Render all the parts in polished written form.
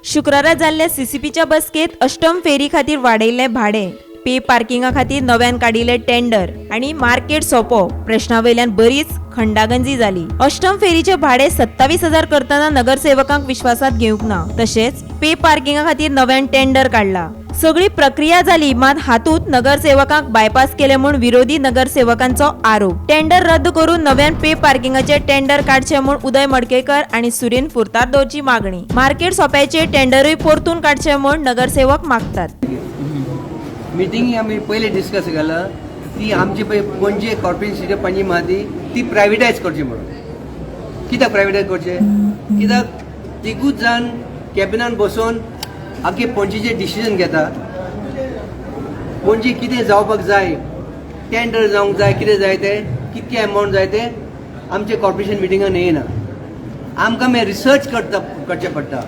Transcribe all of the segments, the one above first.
शुक्रारा जाल्ल्या सीसीपीच्या बसकेत अष्टम फेरी खातीर वाडयल्लें भाडें, पे पार्किंगा खातीर नव्यान काडिल्ले टेंडर आनी मार्केट सोपो प्रश्ना वयल्यान बरीच खंडागंजी जाली. अष्टम फेरीचे भाडे 27,000 करतना नगरसेवकांक विश्वासात घेवंक ना. तशेंच पे पार्किंगा खातीर नव्यान टेंडर काडला. सगळी प्रक्रिया जाली, मात हातूंत नगरसेवकांक बायपास केले म्हूण विरोधी नगरसेवकांचो आरोप. टेंडर रद्द करून नव्यान पे पार्किंगाचे टेंडर काडचे म्हूण उदय मडकेकर आनी सुरेन फुर्तादोची मागणी. मार्केट सोप्याचे टेंडरूय परतून काडचे म्हूण नगरसेवक मागतात. मिटिंग आमी पयलीं डिस्कस केला ती आमची पळय पणजे कॉर्पोरेशन सिटी पणजी आहा ती ती प्रायवेटायज करची म्हणून. कित्याक प्रायवेटायज करचें? कित्याक तिगूच जाण कॅबिनान बसोन आख्खे पणजेचे डिसिजन घेता. पणजे कितें जावपाक जाय, टेंडर जावंक जाय, कितें जाय तें, कितकें एमावंट जाय तें आमचे कॉर्पोरेशन मिटिंगान येयना. आमकां मागीर रिसर्च करता करचें पडटा.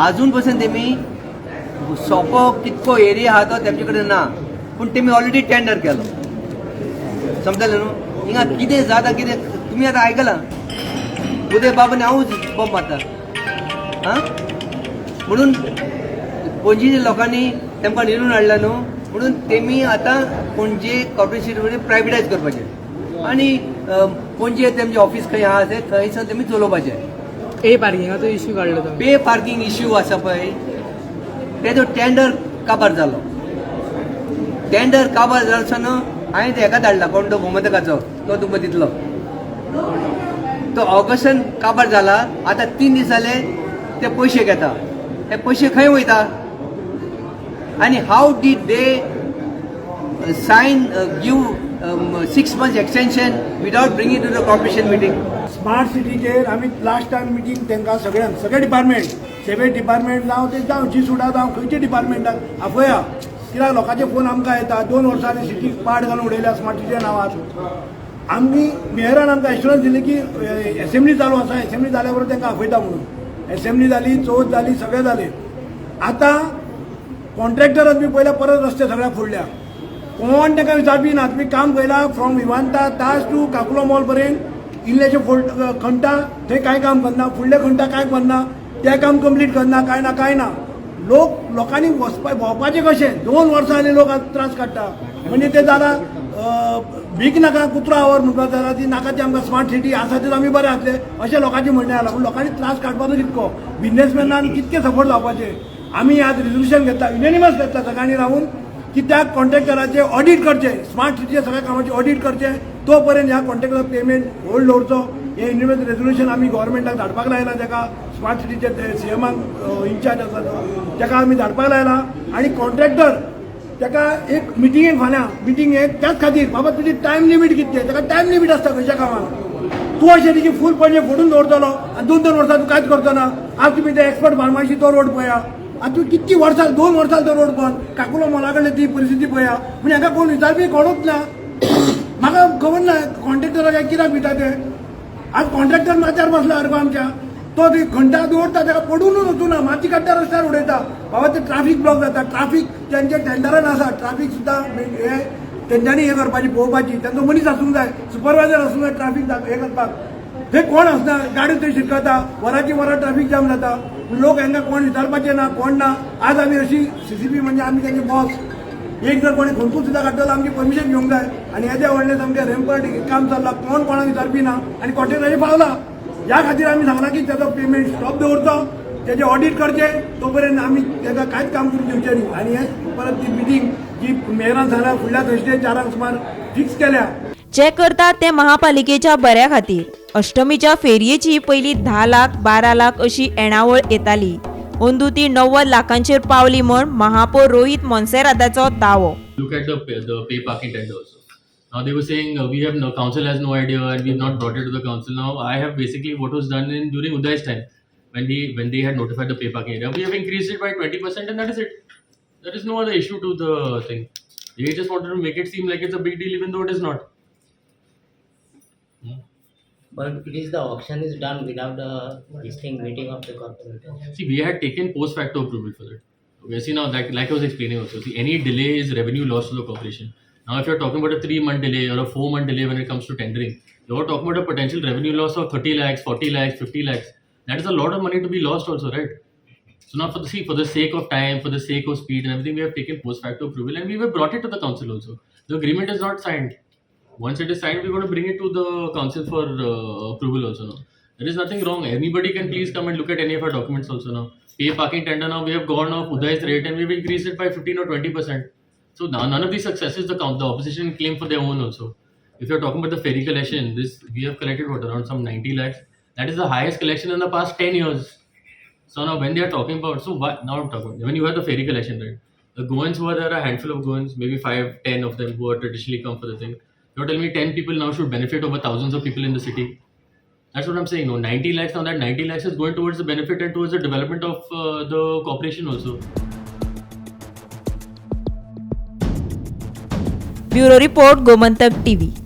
आजून पसून तेमी सोपो कितको एरिया आहा तो तेमचे कडेन ना, पूण तेमी ऑलरेडी टेंडर केलो. समजलें न्हू? हिंगा कितें जाता कितें तुमी आतां आयकलां. उदय बाबा हांवूच बॉम्ब मारता. आं, म्हणून पणजेच्या लोकांनी तेमकां निवडून हाडला न्हू, म्हणून तेमी आतां पणजे कॉर्पोरेशन प्रायवेटायज करपाचें आनी पणजे तेमचें ऑफिस खंय आहा तें थंयसर तेमी चलोवपाचें. पे पार्किंगाचो इश्यू काडलो तो. पे पार्किंग इश्यू आसा पळय, तेजो टेंडर काबार जालो. टेंडर काबार जालो आसतना हांवें ते हेका धाडला, कोण तो गोमंतकाचो तो तुमकां दितलो. तो ऑगस्टान काबार जाला. आतां 3 दीस जाले ते पयशे घेता. ते पयशे खंय वयता आनी how did they sign, give 6 months extension without bringing to the corporation meeting? Smart सिटीचेर आमी लास्ट टायम मिटींग तांकां सगळ्यांक, सगळे डिपार्टमेंट, सेवेज डिपार्टमेंट जावं ते जावं जीसुडा जावं खंयचे डिपार्टमेंटाक आफया, कित्याक लोकांचे फोन आमकां येता. 2 वर्सांनी सिटीक पाड घालून उडयल्या स्मार्ट सिटीच्या नांवार. आमी मेयरान आमकां एश्युरन्स दिली की एसेंब्ली चालू आसा, एसेंब्ली जाल्या बरोबर तांकां आपयता म्हणून. एसेंब्ली जाली, चवथ जाली, सगळें जालें. आतां कॉन्ट्रॅक्टरान बी पयल्या परत रस्ते सगळ्या फोडल्या. कोण तांकां विचारपी ना. तुमी काम पळयला, from Vivanta Taj to Caculo mall पर्यंत इल्लेशे फोड खणटा, थंय कांय काम करना. फुडले खणटा, कांय करना. तें काम कंप्लीट करना, कांय ना, कांय ना. लोक लोकांनी वचपा भोंवपाचें कशें? 2 वर्सां जालीं लोक आतां त्रास काडटा. म्हणजे ते जालां, भीक नाका कुत्रो our म्हणपाक जाला. ती नाका ती आमकां स्मार्ट सिटी, आसा तेच आमी बरें आसले अशें लोकांचें म्हणणें आसा. पूण लोकांनी त्रास काडपाचो कितको? बिजनेसमॅनान कितके सपोर्ट जावपाचे? आमी आज रेजोल्युशन घेतला, युनेनिमस घेतला सगळ्यांनी रावून की त्या कॉन्ट्रॅक्टराचे ऑडिट करचे, स्मार्ट सिटीच्या सगळ्या कामाचे ऑडिट करचे, तो पर्यंत ह्या कॉन्ट्रॅक्टर पेमेंट होल्ड दवरचो. हे युनिमस रेजोल्युशन आमी गव्हर्मेंटाक धाडपाक लायला. ताका स्मार्ट सिटीचे सीएमाक इन्चार्ज आसा तो, ताका आमी धाडपाक लायला. आनी कॉन्ट्रॅक्टर ताका एक मिटिंगेक, फाल्यां मिटींग एक त्याच खातीर, बाबा तुजी टायम लिमीट कितली? ताका टायम लिमीट आसता खंयच्या कामाक. तूं अशें न्ही की फूल पणजे फोडून दवरतलो आनी 2 2 वर्सां तूं कांयच करचो ना. आज तुमी ते एक्सपर्ट फार्मासी तो रोड पळया. आतां तूं कितकी वर्सां, 2 वर्सां तो रोड बंद. काकुलो मॉला कडले ती परिस्थिती पळया. म्हणजे हांकां कोण विचारपी कोणूच ना. म्हाका खबर ना कॉन्ट्रॅक्टराक कित्याक भिता ते. आज कॉन्ट्रॅक्टर माथ्यार बसला सारको आमच्या. तो ती खणटा दवरता, ताका पडूनच वचूना, माती काडटा, रस्त्यार उडयता. बाबा, ते ट्राफीक ब्लॉक जाता. ट्राफीक तेंच्या टेंडरान आसा. ट्राफीक सुद्दां हे तेंच्यांनी हे करपाची, पळोवपाची. तेंचो मनीस आसूंक जाय, सुपरवायझर आसूंक जाय ट्राफीक हे करपाक. थंय कोण आसना, गाडी थंय शिरकता, वराची वरां ट्राफीक जाम जाता. लोक हांकां कोण विचारपाचे ना, कोण ना. आज आमी अशी सीसीपी म्हणजे आमी तेंचे बॉस. एक जर कोणी खंतून सुद्दां काडटलो, आमची परमिशन घेवंक जाय. आनी येद्या व्हडलें सामकें रेम्पर्ट काम चल्लां, कोण कोणाक विचारपी ना आनी कॉन्ट्रॅक्टराचें फावला. ह्या खातीर आमी सांगलां की तेजो पेमेंट स्टॉप दवरचो, तेजें ऑडिट करचें, तो पर्यंत आमी तेका कांयच काम करून दिवचें न्ही. आनी हे परत ती मिटींग जी मेयरान सांगल्या, फुडल्या थर्सडे 4 अंक सुमार फिक्स केल्या. जे करतात ते महापालिकेच्या बऱ्या खातीर. अष्टमीच्या फेरयेची पयली 10 लाख, 12 लाख अशी येणावळ येताली. अंदू ती 90 लाखांचेर पावली म्हूण महापौर रोहित मोन्सेराताचो दावो. Look at the pay parking tender also. Now they were saying we have no council has no idea and we've not brought it to the council. Now I have basically what was done in during Uday's time when they had notified the pay parking area, we have increased it by 20% and that is it. There is no other issue to the thing. They just wanted to make it seem like it's a big deal even though it is not. But it is the auction is done without the this thing meeting of the corporator. See, we had taken post facto approval for it. Okay, see now, like I was explaining also, see, any delay is revenue loss to the corporation. Now, if you're talking about a 3 month delay or a 4 month delay when it comes to tendering, you're talking about a potential revenue loss of 30 lakhs, 40 lakhs, 50 lakhs. That is a lot of money to be lost also, right? So now for the sake of time, for the sake of speed and everything, we have taken post facto approval and we have brought it to the council also. The agreement is not signed. Once it is signed, we're going to bring it to the council for approval also now. There is nothing wrong. Anybody can please come and look at any of our documents also now. Pay parking tender now, we have gone off Uday's rate and we've increased it by 15 or 20%. So now none of these successes the opposition claim for their own also. If you're talking about the ferry collection, this we have collected what around some 90 lakhs. That is the highest collection in the past 10 years. So now when they are talking about, so what now I'm talking when you have the ferry collection, right? The Goans who are there are a handful of Goans, maybe 5, 10 of them who are traditionally come for the thing. You're telling me 10 people now should benefit over thousands of people in the city. That's what I'm saying. No, 90 lakhs now that 90 lakhs is going towards the benefit and towards the development of the corporation also. Bureau report, Gomantak TV.